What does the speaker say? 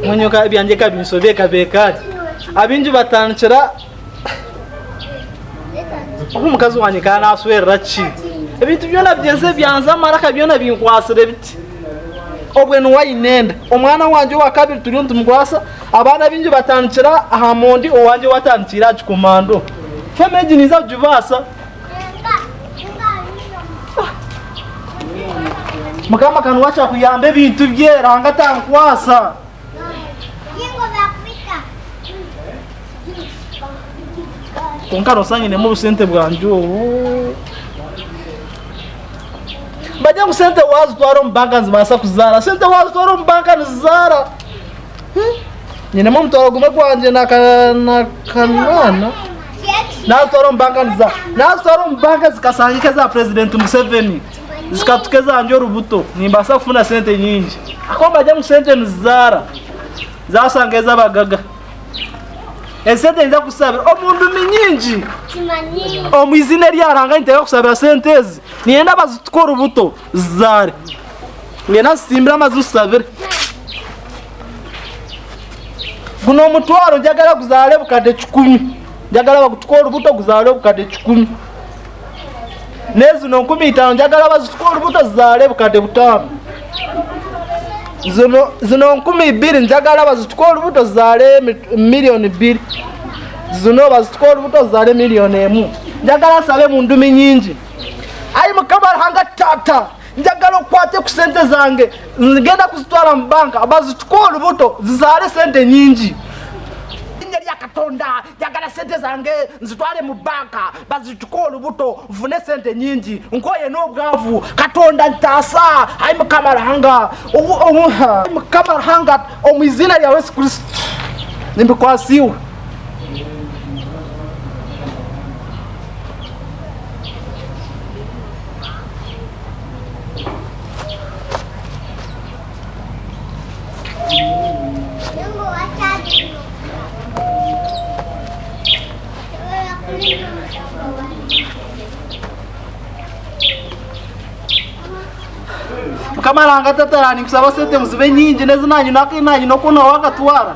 Mbwenu ka ebyangye ka binshobeye kabeeka ki? Abaingi batandikira obu omukazi wangye ka naaswerera ki? Ebintu byona byensi ebyanze amaraka byona binkwatsire biti. Obwe niwe aine enda. Omwana wangye owa kabiri turiyo nitumukwasa, abaana abaingi batandikira aha mondi owangye we atandikiire aha kikomando. Faamu egi ninza kugibaasa. Mukama ka niwe akyakuyamba ebintu bye Ruhanga atankwasa. Kwonka noshusha nyinemu obusente bwangye obu. Bagye ngu sente wazitwara omu banka nizibaasa kuzaara. Sente wazitwara omu banka nizizaara. Nyinemu omutwaro gumwe gwangye na kanaana. Nazitwara omu banka nizizaara. Nazitwara omu banka zikashanga nk'eza purezidenti Museveni. Zikatuka ezangye orubuto. Nimbaasa kufuna sente nyingi. Ahakuba nibagye ngu sente nizizaara. Zashanga ez'abagaga. Esente ninza kukusabira omu ndimi nyingi. Omu izina erya Ruhanga ninteeka kukusabira sente ezi. Niinyenda bazituke orubuto zizaare. Niinyenda nzisimbire amaju nzisabire. Guno omutwaro njagala guzaare obukadde kikumi. Njagala bagutuke orubuto guzaare obukadde kikumi. N'ezino 5000 njagala bazituke orubuto zizaare obukadde butaano. Zino zino 2000 njagala bazituke orubuto zizaare miliyoni bbiri. Zino bazituke orubuto zizaare miliyoni emu. Njagala nsabe mu ndimi nyingi. Ai Mukama Ruhanga Taata, njagala okwate ku sente zange, ngenda kuzitwara mu banka bazituke orubuto zizaare sente nyingi. Linnya rya Katonda, njagala sente zange nzitware mu banka bazituke orubuto nfune sente nyingi nkoye n'obwavu. Katonda ntaasa, ai Mukama Ruhanga, ai Mukama Ruhanga, omu iziina rya Yesu Kristo nimbikwasa iwe. Mukama Ruhanga Tata ninkusaba sente ngu zibe nyingi n'ezi nanyine aku nanyine oku nawe akatwara.